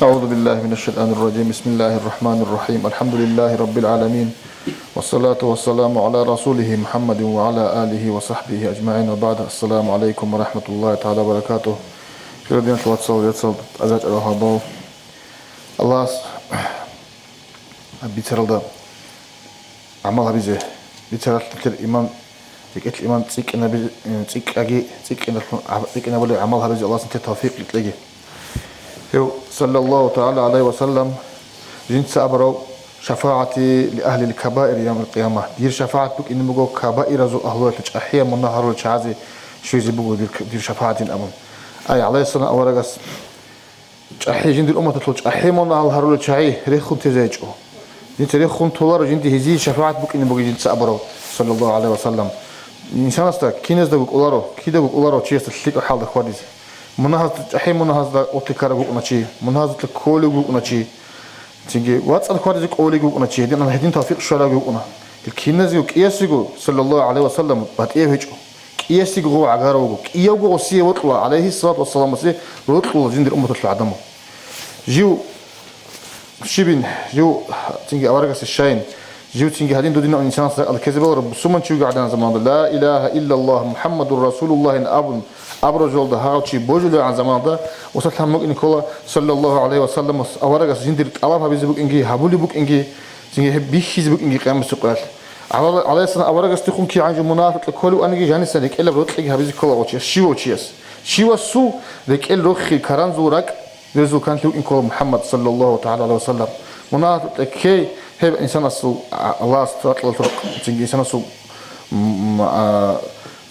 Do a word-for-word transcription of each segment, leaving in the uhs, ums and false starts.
أعوذ بالله من الشيطان الرجيم. بسم الله الرحمن الرحيم. الحمد لله رب العالمين. والصلاة والسلام على رسوله محمد وعلى آله وصحبه أجمعين. وبعد. السلام عليكم ورحمة الله تعالى وبركاته. Хирдин вацал яцал азач арахабал. Аллас бицаралда гӀамал гьабизе, бицаралъ нилъер иман, рекӀелъ иман цӀикӀкӀинаби-, э, цӀикӀкӀаги, цӀикӀкӀиналъун гӀаб-, цӀикӀкӀинабулеб гӀамал гьабизе Аллагьас нилъер тавфикъ кьеги. Гьев, саллаллагьу тагӀала гӀалайгьи ва саллам, жинца абурав: «ШафагӀати ли агьлил кабаир явмил къияма». Дир шафагӀат букӀине буго кабаиразул агьлуялъе, чӀахӀиял мунагь гьарулел чагӀазе щвезе буго дир, дир шафагӀатин абун. Ай, гӀалайгьиссалам аварагас ЧӀахӀи, жиндир умматалъул чӀахӀи мунагьал гьарулел чагӀи рехун тезе гьечӀо. Жинца рехун толаро жинди гьезие шафагӀат букӀине бугин жинца абурав, саллаллагьу гӀалайгьи ва саллам. Инсанасда киназдаго кӀоларо, кидаго кӀоларо чиясда лъикӀаб хӀалда хьвадизе. Мунагьазда, чӀахӀи мунагьазда отли ккараб букӀуна чи, мунагьазда кколев букӀуна чи. Цинги вацӀцӀад хьвадизе кӀолев букӀуна чи, гьедин, гьедин тавфикъ щварав букӀуна. Ил киназего кӀиясего, саллаллагьу гӀалайгьи ва саллам, батӀияб гьечӀо. КӀиясего гъов гӀагарав вуго, кӀиявго гъосие вокьула, гӀалайгьиссалату вассаламасе вокьула жиндир умматалъул гӀадамал. Жив щибин, жив цинги аварагасе щайин, жив цинги гьадин дудинав инсанас ракӀалда ккезе балараб бусурманчи вугев гӀадинаб заманалда, «Ла илагьа иллаллагь МухӀаммадур Расулуллагьин» абун, абураб жоялда гьав чи божулев гӀан заманалда, ва салам мукӀине ккола, саллаллагьу гӀалайгьи ва саллам, аварагас жиндир тӀалаб гьабизе букӀинги, гьабулеб букӀинги, цинги гьеб бихьизе букӀинги къиямасеб къоялъ. ГӀала-, гӀалайгьиссалам аварагасдехун кигӀан жо мунагьалъукьа кколев вукӀаниги, жанисан рекӀелаб рокьиги гьабизе ккола гъов чияс, щивав чияс. Щивасул рекӀел рохи, каранзул ракӀ, верзул канлъи вукӀин ккола МухӀаммад, саллаллагьу тагӀала гӀалайгьи ва саллам. Мунагьалъукьа ккей, гьеб инсанасул, а-, Аллагьас ракьалда рокъ, цинги инсанасул, м, а,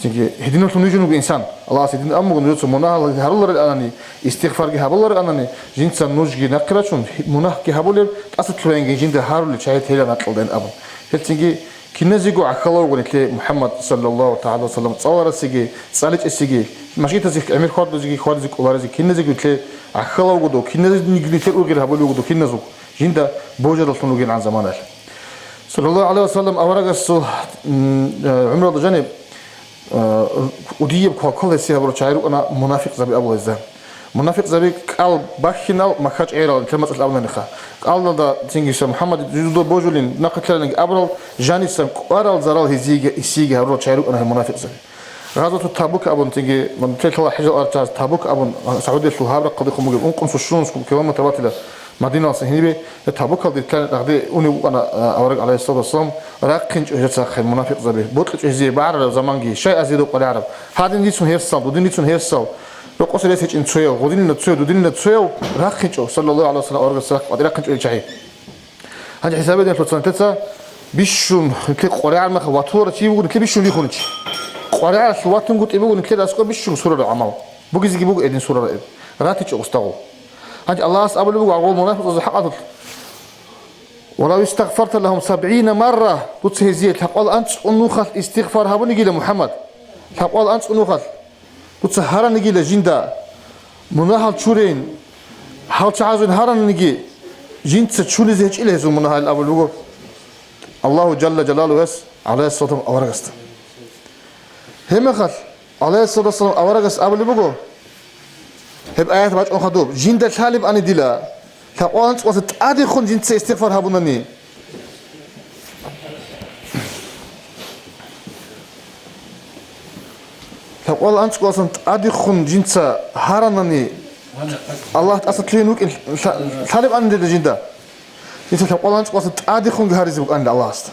цинги гьединалъун вижун вуго инсан. Аллагьас гьедин абун буго, нужеца мунагьал гьаруларел анани, истигъфарги гьабуларел анани, жинца нужги нахъе рачун, мунагьги гьабулеб, тӀаса лъугьайинги жинда гьарулел чагӀи тейилан ракьалдайин абун. Гьелцинги киназего гӀахьалав вуго нилъее МухӀаммад, саллаллагьу тагӀала гӀалайгьи ва саллам, цӀаларасе, цӀаличӀесеги, машгитазе гӀемер хьвадулезеги, хьвадизе кӀоларезе, киназего нилъее гӀахьалав вуго дов, киназего нилъер ургъел гьабулев вуго дов, киназего жинда божараллъун вугилгӀан заманалъ. Саллаллагьу гӀалайгьи ва саллам аварагасул, м, э, гӀумруялда жаниб, э, кӀудияб квалквал гьесие гьабурал чагӀи рукӀана мунафикъзаби абула гьезда. Мунафикъзаби кӀал бахьинал, махьа чӀегӀерал, нилъер мацӀалъ абунаниха. КӀалалда цинги МухӀаммад жидеда божулин, нахъе лъаланиги абурал, жанисан кӀварал зарал гьезиеги, гьесиеги гьабурал чагӀи рукӀана гьеб мунафикъзаби. Гъазвату Табук абун, цинги, нилъер лъала хӀежал арчаз Табук абун, СагӀудиялъул гьаб рахъалдехун бугеб, ункънусул щунусго километр батила Мадиналъа гьенибе, гьеб Табукалде рилълъани рагъде унев вукӀана, а, авараг, гӀалайгьиссалату вассалам, рахъинчӀо гьезда цахъе мунафикъзаби, бокьичӀо гьезие багӀарараб заманги, щай азиядав къваригӀараб. Гьадин дицун гьерсал, дудин дицун гьерсал, рокъосе рес гьечӀин цояв, гъодинилан цояв, дудинилан цояв рахъинчӀо, саллаллагьу гӀалайгьи ва саллам, аварагас рахъ-, рахъинчӀо ил чагӀи. Гьанже хӀисабе, динлъуцан, нилъеца бищун, нилъе къваригӀараб мехалъ ватуларав чи вуго, нилъе бищун рихунев чи. КъваригӀаралъ ватун гутӀи буго нилъер аскӀоб бищун сурараб гӀамал. Бугезеги буго гьедин сурараб. РатичӀо гъосдагъул. Гьанже Аллагьас абулеб буго гьагъул мунафикъзабазда хӀакъалъулъ: «Ва лав истагъфарта лагьум сабгӀина марра», дуца гьезие лъабкъоялда анцӀго нухалъ истигъфар гьабунигила, МухӀаммад, лъабкъоялда анцӀго нухалъ дуца гьаранигила жинда, мунагьал чурейин, гьал чагӀазул гьараниги, жинца чунизе гьечӀила гьезул мунагьал, абулеб буго Аллагьу Жалла Жалалугьас гӀалайгьиссалату аварагасда. Гьеб мехалъ гӀалайгьиссалату вассалам аварагас абулеб буго, гьеб аят бачӀун хадуб: «Жинда лъалебани дила, лъабкъоялда анцӀго нухалъ тӀадехун жинца истигъфар гьабунани». Лъабкъоялда анцӀго нухалъ тӀадехун жинца гьаранани, Аллагь тӀаса лъугьин вукӀин лъа-, лъалебани дила жинда. Жинца лъабкъоялда анцӀго нухалъ тӀадехунги гьаризе букӀанила Аллагьасда.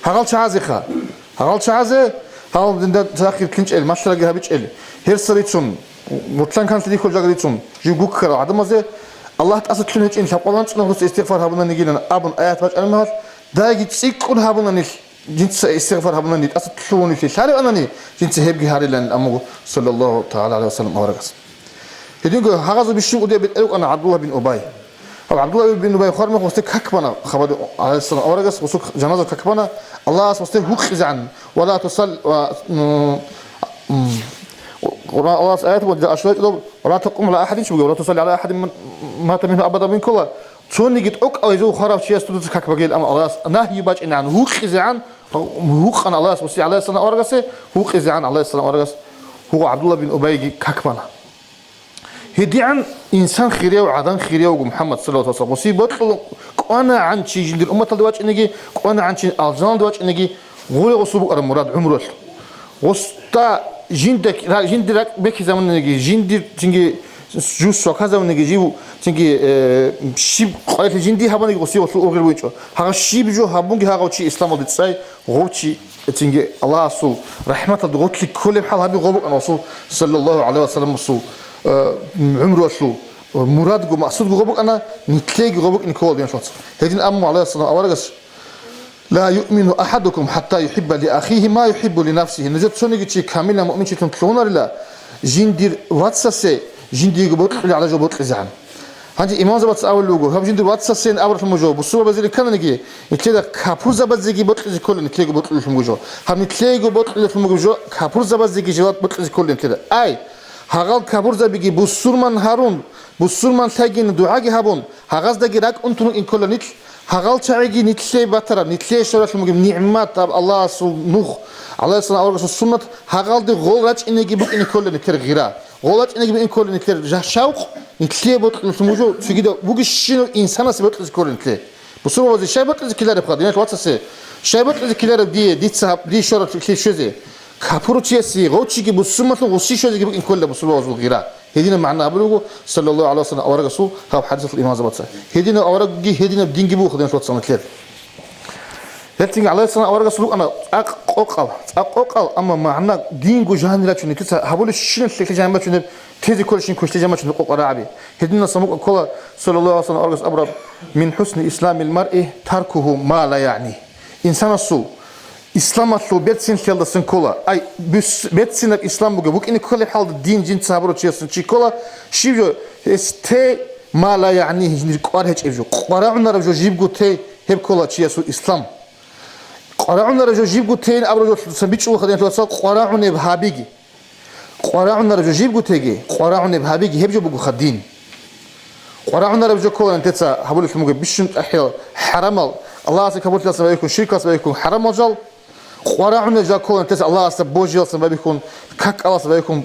Гьагъал чагӀазеха. Гьагъал чагӀазе, гьагъал динда цахир лъинчӀел, малъараги гьабичӀел, гьерса рицун, мутлан канлъи рихьул жага рицун, жив гуккарал гӀадамазе, Аллагь тӀаса лъугьин гьечӀин лъабкъоялда анцӀго нухалъ истигъфар гьабунанигилан абун аят бачӀараб мехалъ, дайги цӀикӀкӀун гьабунанилъ, жинца истигъфар гьабунани, тӀаса лъугьунелъи лъалебанани, жинца гьебги гьарилан амуго, саллаллагьу тагӀала гӀалайгьи ва саллам, аварагас. Гьединго гьагъазул бищун кӀудияб бетӀер вукӀана ГӀабдуллагь бин Убай. Гьав ГӀабдуллагь бин Убай хвармах гъосде как бана, хабар, гӀалайгьиссалам, аварагас гъосул жаназа как бана, Аллагьас гъосде гьукъизегӀан, «Ва ла тусал-», ва, м, м, Къуран Аллагьас аят буго, дида ашулай чӀодоб, «Ва ла такъуму гӀала ахадин» чи бугеб, «Ва ла тусалли гӀала ахадин мата мингьум абада» букӀине ккола, цониги тӀокӀав гьезул хварав чиясда дуца как багейилан, амма Аллагьас нагьи бачӀинегӀан, гьукъизегӀан, гьукъана Аллагьас, ва гӀалайгьиссалам аварагасе, гьукъизегӀан гӀалайгьиссалам аварагас, гьуго ГӀабдуллагь бин Убайги как бана. ГьедигӀан инсан хирияв, гӀадан хирияв вуго МухӀаммад саллаллагьу гӀалайгьи ва саллам. Гъосие бокьула кӀванагӀан чи жиндир умматалда вачӀинеги, кӀванагӀан чи алжаналда вачӀинеги, гъуре гъосул букӀараб мурад гӀумруялъ. Гъосда жинда ра-, жиндир ракӀ бекизабуниги, жиндир цинги жу сваказабуниги, жив цинги, э, щиб къварилъи жиндие гьабуниги гъосие гъосул ургъел бугинчӀо. Гьагъав щиб жо гьабунги гьагъав чи исламалде цӀай, гъов чи цинги Аллагьасул рахӀматалда гъотлъи кколеб хӀал гьаби гъов букӀана гъосул саллаллагьу гӀалайгьи ва салламасул, э, гӀумруялъул, э, мурадго, максудго гъов букӀана, нилъееги гъов букӀине ккола, диналъул вацал. Гьедин абун буго, гӀалайгьиссалам, аварагас: «Ла юъмину ахӀадукум хӀатта юхӀибба ли ахихи ма юхӀиббу ли нафсихи». Нужер цониги чи камилан муъминчилъун лъугьунарила, жиндир вацасе жиндиего бокьулеб гӀадаб жо бокьизегӀан. Гьанже имамзабаца абулеб буго, гьаб жиндир вацасейин абуралъун буго жо, бусурбабазе риккананиги, нилъеда капурзабазеги бокьизе кколин, нилъеего бокьулелъун буго жо. Гьаб нилъеего бокьулелъун буго жо, капурзабазеги жаваб бокьизе кколин нилъеда. Ай, гьагъал капурзабиги бусурман гьарун, бусурман лъайгин дугӀаги гьабун, гьагъаздаги ракӀ унтун рукӀин ккола нилъ, гьагъал чагӀиги нилъее батараб, нилъее щваралъун бугеб нигӀмат, аб Аллагьасул нух, гӀалайгьиссалам аварагасул суннат, гьагъалде гъол рачӀинеги букӀине ккола нилъер гъира. Гъол рачӀинеги букӀин кколин нилъер жа-, шавкъ, нилъее бокьулелъун буго, цогидав бугищинав инсанасе бокьизе кколин нилъее. Бусурбабазе щай бокьизе ккеларебха, диналъул вацасе? Щай бокьизе ккелареб дие, дица гьаб-, дие щвараб лъикӀлъи щвезе? Капурчиясе гъов чиги бусурманлъун гъосие щвезеги букӀин кколила бусурбабазул гъира. Гьединаб магӀна абулеб буго, саллаллагьу гӀалайгьи ва саллам, аварагасул гьаб хӀадисалъул имамзабаца. Гьединав аварагги, гьединаб динги буго, диналъул вацал, нилъер. Гьелцинги гӀалайгьиссалам аварагасул рукӀана цӀакъ къокъал, цӀакъ къокъал, амма магӀна динго жанир рачун, нилъеца гьабулебщинаб лъикӀлъи жанир рачунеб, тезе кколебщин квешлъи жанир рачунеб къокъал рагӀаби. Гьединасан букӀана ккола, саллаллагьу гӀалайгьи ва саллам, аварагас абураб: «Мин хӀусни исламил маръи таркугьу ма ла ягӀни». Инсанасул исламалъул берцинлъиялдасан ккола. Ай, бус-, берцинаб ислам бугеб, букӀине кколеб хӀалда дин жинца гьабурав чиясул чи ккола, щиб жо, гьес те ма ла ягӀни, жиндир кӀвар гьечӀеб жо, къварагӀунараб жо жибго те, гьеб ккола чиясул ислам. КъварагӀунараб жо жибго тейин абураб жолъусан бичӀчӀулаха, диналъул вацал, къварагӀунеб гьабиги. КъварагӀунараб жо жибго теги, къварагӀунеб гьабиги, гьеб жо бугоха дин. КъварагӀунараб жо ккола нилъеца гьабулелъун бугеб бищун тӀахӀиял хӀарамал, Аллагьасда капурлъиялдасан байбихьун, ширкалдасан байбихьун хӀарамал жал. КъварагӀунел жал ккола нилъеца Аллагьасда божиялдасан байбихьун, какалдасан байбихьун,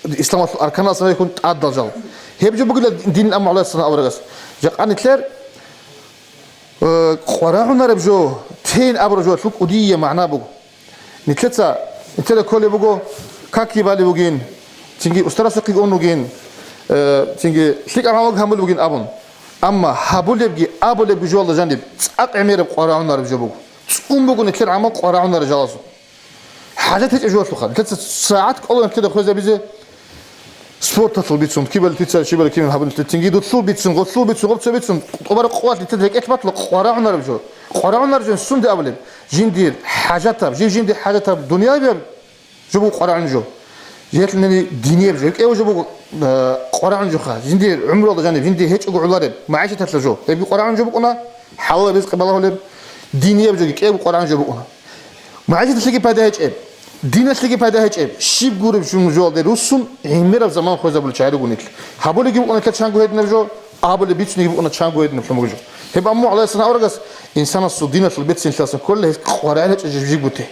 исламалъул арканалдасан байбихьун тӀадал жал. Гьеб жо бугила дин, амма гӀалайгьиссалам аварагас. Жакъа нилъер, э, къварагӀунараб жо тейин абураб жоялъул кӀудияб магӀна буго. Нилъеца, нилъеда кколеб буго, какги балеб бугин, цинги устарасухъеги ун вугин, э, цинги лъикӀаб гӀамалги гьабулеб бугин абун. Амма гьабулебги абулебги жоялда жаниб цӀакъ гӀемераб къварагӀунараб жо буго. ЦӀун буго нилъер гӀамал къварагӀунараб жалазул. ХӀажат гьечӀеб жоялъулха. Нилъеца сагӀат кӀола нилъеда хвезабизе, спорталъул бицун, кибали лъица, щибали киман гьабун лъицинги, дулъул бицун, гъолъул бицун, гъоб цо бицун, тӀубараб къоялъ лъица рекӀелъ батла къварагӀунараб жо. КъварагӀунараб жо сунде абулеб? Жиндир хӀажатаб, жив жиндир хӀажатаб дуниябияб жо буго къварагӀун жо. Гьелъинани динияб жо, гьеб кӀев жо буго, э, къварагӀун жоха. Жиндир гӀумруялда жаниб, жиндир гьечӀого гӀолареб, магӀишаталъа жо. Гьебги къварагӀун жо букӀуна, хӀалалаб ризкъи балагьулеб, динияб жоги кӀев къварагӀун жо букӀуна. МагӀишаталъеги пайда гьечӀеб, диналъеги пайда гьечӀеб, щиб гуреб жумжуялде руссун гӀемераб заман хвезабулел чагӀи руго нилъ. Гьабулебги букӀуна нилъер чанго гьединаб жо, абулеб бицунебги букӀуна чанго гьединаб лъун буго жо. Гьеб амму гӀалайгьиссалам аварагас инсанасул диналъул берцинлъасан кколила гьес къварагӀел гьечӀеб жибго те.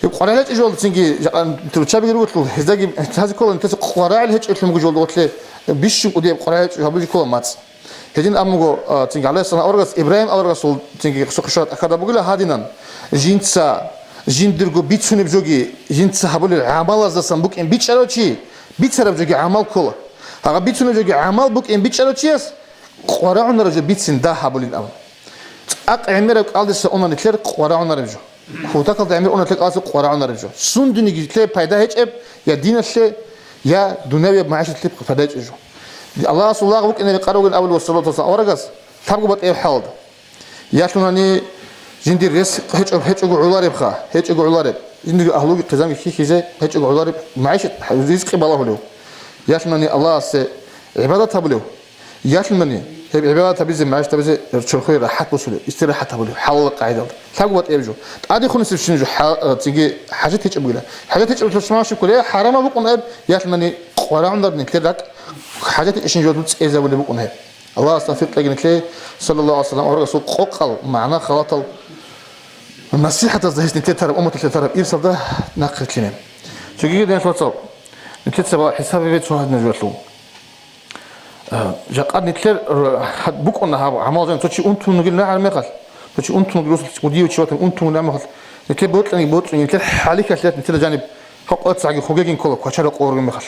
Гьеб къварагӀел гьечӀеб жолдацинги жакъа руччабиги ругелъул, гьездаги гьазе ккола нилъеца къварагӀел гьечӀеблъун буго жолда гъорлъе бищун кӀудияб къварагӀел гьечӀеб гьабулеб ккола мацӀ. Гьедин абун буго, а, цинги гӀалайгьиссалам аварагас, Ибрагьим аварагасул цинги сухъ-, щвараб тӀахьазда бугила гьадинан, жинца, жиндирго бицунеб жоги, жинца гьабулел гӀамалаздасан букӀин бичӀчӀарав чи, бицараб жоги гӀамал ккола. Гьагъаб бицунеб жоги гӀамал букӀин бичӀчӀарав чияс къварагӀунараб жо бицин дагь гьабулин абун. ЦӀакъ гӀемераб кӀалдиса уна нилъер къварагӀунараб жо. Кутакалда гӀемер уна нилъер кӀалдиса къварагӀунараб жо. Сундениги нилъее пайда гьечӀеб, я диналъе, я дунявияб магӀишатлъи пайда гьечӀеб жо. Аллагьасул лагъ букӀине рекъараб бугин абулеб ва саллаллагьу гӀалайгьи ва саллам аварагас, лъабго батӀияб хӀалда. Ялъунани жиндир рес гьечӀо-, гьечӀого гӀоларебха, гьечӀого гӀолареб. Жиндир агьлуги хъизанги хьихьизе гьечӀого гӀолареб, магӀишат, ризкъи балагьулев. Ялъунани Аллагьасе гӀибадат гьабулев. Ялъунани гьеб гӀибадат гьабизе, магӀишат гьабизе чорхое рахӀат босулев, истирахӀат гьабулев, хӀалалаб къагӀидалда. Лъабго батӀияб жо. ТӀадехунесебщинаб жо хӀа-, цинги хӀажат гьечӀеб бугила. ХӀажат гьечӀеб чорхмашиб кколей, хӀарамаб букӀун гьеб, ялъунани къварагӀунараб нилъер ракӀ хӀажат гьечӀебщин жо цӀезабулеб букӀун гьеб. Аллагьас тавфикъ кьеги нилъее, саллаллагьу гӀалайгьи ва саллам, аварагасул къокъал, магӀна халатал насихӀатазда гьес нилъее тараб, умматалъе тараб ирсалда нахърилълъине. Цогиги, диналъул вацал, нилъеца ва хӀисаб гьабе цо гьадинаб жоялъул. А, жакъа нилъер, р-, гьаб букӀуна гьаб гӀамал жаниб, цо чи унтун вугилан гьармехалъ, цо чи унтун вугилан, росулъ кӀудияв чи ватун унтун вугилан гьармехалъ, нилъер бокьани боцӀи, нилъер хӀалихьалъият нилъер жаниб гьокъоцаги хогегин ккола, квачара къоргин мехалъ.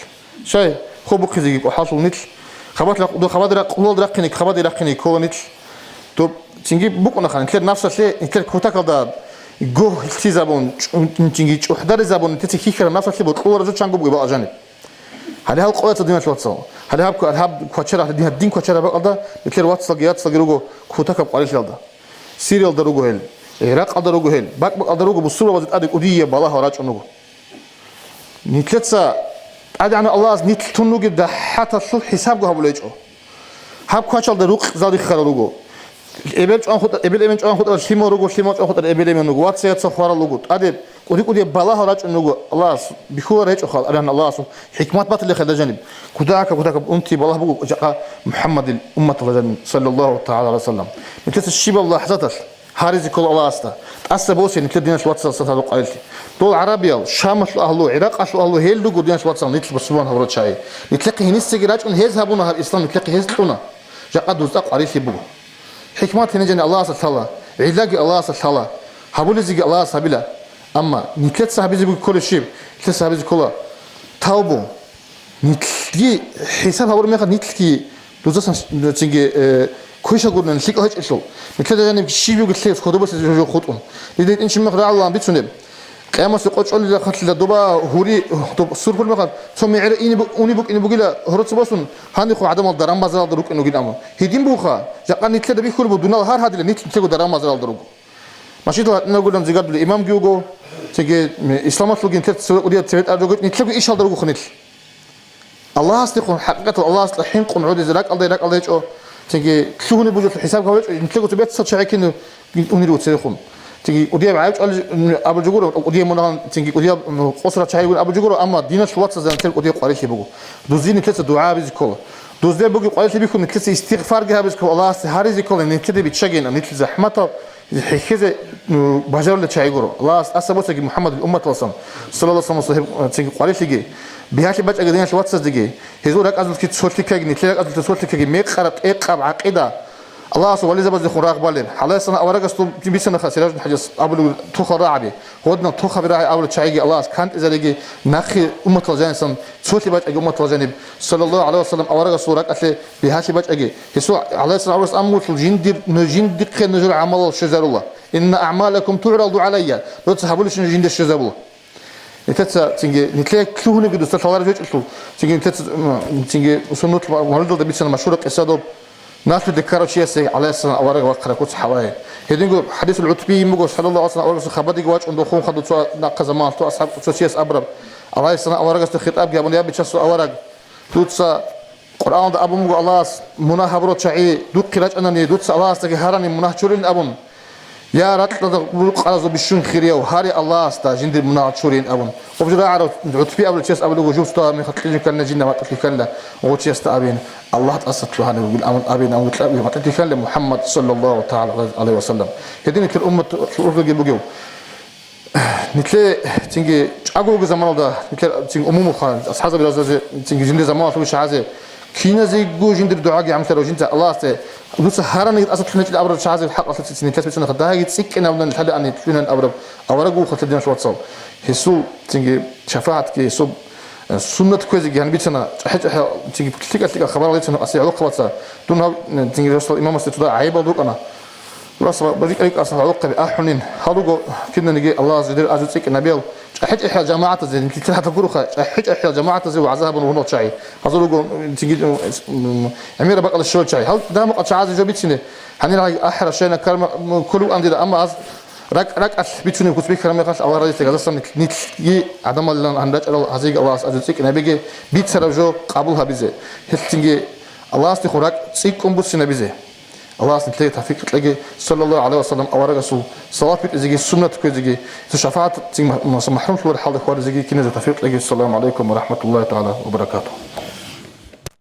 Щай, хобухъизеги кӀухӀаллъул нилъ, хабалъ рахъ-, хабалъ рахъ-, хъулалда рахъине, хабалъ рахъине ккола нилъ. Доб цинги букӀунаха, нилъер напсалъе, нилъер кутакалда гогьлъизабун, чӀу-, цинги чӀухӀдаризабун, нилъеца хьихьараб напсалъе бокьуларо жо чанго бугеб бакӀа жаниб. Гьале гьал къояца, диналъ вацал. Гьале гьаб, гьаб квачара, гьадин, гьадин квачара бакӀалда, нилъер вацалги яцалги руго кутакаб къварилъиялда. Сириялда руго гьел, Иракъалда руго гьел, бакӀ-бакӀалда руго, бусурбабазе тӀаде кӀудияб балагьал рачӀун руго. Нилъеца ТӀадегӀанав Аллагьас нилъ тун ругеб дагьаталъул хӀисабго гьабулечӀо. Гьаб квачалда рукъ залиххарал руго. Эбел чӀван хутӀа-, эбел-эмен чӀван хутӀарал лъимал руго, лъимал чӀван хутӀарал эбел-эмен руго, вацаяца хварал руго, тӀаде кӀуди-кӀудияб балагьал рачӀун руго. Аллагьас бихьулар гьечӀо хал, аригьан Аллагьасул хӀикмат батилахъе дажаниб. Кутакаб, кутакаб унти балагь буго жакъа МухӀаммадил умматалда жаниб, саллаллагьу тагӀала гӀалайгьи ва саллам. Нилъеца щибаб лахӀзаталъ гьаризе ккола Аллагьасда. ТӀаса босе нилъер диналъ вацал сахал къварилъи. Дол гӀарабиял, Шамалъул агьлу, ГӀиракъалъул агьлу гьел руго диналъ вацал нилъ бусурбан гьабурал чагӀи. Нилъехъе гьенисеги рачӀун гьез гьабуна гьаб ислам, нилъехъе гьез кьуна. Жакъа дузда къварилъи буго. ХӀикмат гьенижани Аллагьасда лъала, гӀиллаги Аллагьасда лъала, гьабулезеги Аллагьас гьабила. Амма нилъеца гьабизе буго кколеб щиб? Нилъеца гьабизе ккола тавбу. Нилъги хӀисаб гьабураб мехалъ нилъги дузасан цинги, э, квешал гурони лъикӀал гьечӀелъул. Нилъеда жаниб щиб бугелъе худобалъе жо хутӀун. Дида гьитӀинчи мехалъ рагӀалан бицунеб. Къиямасеб къо чӀолел рахъалъила доба гьури, доб сурхъул мехалъ, цо мегӀера ине бу-, уни букӀине бугила гьороца босун, гьанихъо гӀадамал даран-базаралда рукӀине ругин абун. Гьедин буха, жакъа нилъеда бихьулеб буго, дунал гьар гьадила нилъ нилъего даран-базаралда руго. Машидал гьатӀинагулан зигадула имамги вуго, цинги, м, исламалъулги нилъер цеве кӀудияб цеве тӀад руго, нилъего ишалда ругоха нилъ. Аллагьасдехун, хӀакъикъаталда Аллагьасда хӀинкъун гӀодизе ракӀалда-ракӀалда гьечӀо, цинги лъугьунеб бугелъул хӀисаб гьабичӀо, нилъего цо бецал чагӀи кинаб унел руго церехун. Цинги кӀудияб гӀайиб чӀвалел абулеб жо гуро, кӀудияб мунагьал, цинги кӀудияб, м, къосарал чагӀи гуро абулеб жо гуро, амма диналъул вацазда нилъер кӀудияб къварилъи буго. Дузие нилъеца дугӀа гьабизе ккола. Дузде бугеб къварилъи бихьун нилъеца истигъфарги гьабизе ккола, Аллагьасде гьаризе ккола, нилъеда биччагейин, нилъер захӀматал хӀехьезе, ну, бажарулел чагӀи гуро. Аллагьас тӀаса босаги МухӀаммадил умматаласан, саллаллагьу гӀалайгьи ва саллам, гьеб, э, цинги къварилъиги, бигьалъи бачӀаги диналъ вацазеги, гьезул ракӀазулъги цолъи ккаги, нилъер ракӀазулъги цолъи ккаги, мекъараб, тӀекъаб гӀакъида, Аллагьасул вализабаздехун рагъ балеб. ГӀалайгьиссалам аварагасул бицанаха Сиражул ХӀажас абулеб тухал рагӀаби, гьодинал тухаби рагӀи абулел чагӀиги Аллагьас кантӀизариги, нахъе умматалъ жанисан цолъи бачӀаги умматалъ жаниб, саллаллагьу гӀалайгьи ва саллам, аварагасул ракӀалъе бигьалъи бачӀаги, гьесул, гӀалайгьиссалам, аварагас амрулъул жиндир, ну, жиндихъе нужер гӀамалал щвезарула. Инна аъмалакум тугӀраду гӀалайя. Дуца гьабулебщинаб жинде щвезабула. Нилъеца цинги, нилъее лъугьунебги дуца лъалареб гьечӀелъул, цинги нилъеца, м, цинги суннат мавлидалда бицана машгьураб къиса доб, налъуде ккарав чиясе гӀалайгьиссалам авараг вахъараб куц хӀалае. Гьединго хӀадисул ГӀутбийин буго, саллаллагьу гӀалайгьи ва саллам, аварагасул хабадеги вачӀун дохун хадуб цо нахъа заманалъ цо асхӀаб, цо чияс абураб, гӀалайгьиссалам аварагасда хитӀабги гьабун: «Я, бичасул авараг, дуца Къуръаналда абун буго Аллагьас, мунагь гьабурал чагӀи духъе рачӀанани, дуца Аллагьасдаги гьарани мунагь чурин абун. Я, ракьалда рукъаразул бищун хирияв, гьаре Аллагьасда жиндир мунагь чурин абун». Гъоб жо рагӀарав ГӀутби абулев чияс абулего, жуб стугьа мехалъ кьижин кканила, жинда ватӀалъи кканила, гъо чиясда абин, Аллагь тӀаса лъугьанив вугил абун абин, абун ватӀалъи кканила МухӀаммад, саллаллагьу тагӀала гӀалайгьи ва саллам. Гьедин нилъер уммат ургъиги бугев. Нилъе цинги чӀаго вугеб заманалда, нилъер цинги умумулха, асхӀабзаби разазе, цинги жиндир заманалъул чагӀазе, киназего жиндир дугӀаги гӀамлъарав жинца Аллагьасде, дуца гьаранигӀ тӀаса лъугьинчӀел абурал чагӀазе хӀакъалъулъ цин нилъер бицунаха, дагьаги цӀикӀкӀинабунани лъалаани лъугьинан абураб авараг вухалъа диналъ вацал. Гьесул цинги шафагӀатги, гьесул, э, суннат кквезеги гьаниб бицана, чӀахӀи-чӀахӀиял цинги лъикӀа-лъикӀа хабарал рицана, асе гӀолохъабаца. Дун гьав, э, цинги росдал имамасде цо дагь гӀайибал рукӀана. Рас ва рикӀа-рикӀкӀасан гӀолохъаби ахӀунин гьал руго, кинаниги Аллагьас жидер ажу цӀикӀкӀинабиял, чӀахӀи-чӀахӀиял жамагӀатазе, нилъер гьатал гуроха, чӀахӀи-чӀахӀиял жамагӀатазе вагӀза гьабун вугьунал чагӀи. Гьазул руго, цинги, м, гӀемераб бакӀалда щолел чагӀи. Гьал дагьа-мукъа чагӀазе жо бицине, гьанир гьай ахӀараб щайна карма, м, кколев андира, амма аз ракӀ-ракӀалъ бицунеб куц бихьараб мехалъ, Аллагь разилъе гьаздасан нилъ-, нилъги гӀадамалилан гьанир рачӀарал гьазиеги Аллагьас ажу цӀикӀкӀинабиги, бицараб жо къабул гьабизе. Гьелъ цинги Аллагьасдехун ракӀ цӀикӀкӀун буссинабизе. Аллагьас нилъее тавфикъ кьеги, саллаллагьу гӀалайгьи ва саллам аварагасул салават битӀизеги, суннат кквезеги, цо шафагӀат цин ма-, маса-, махӀрумлъулареб хӀалда хьвадизеги киназе тавфикъ кьеги. Ассаламу гӀалайкум ва рахӀматуллагьи тагӀала ва баракатугьу.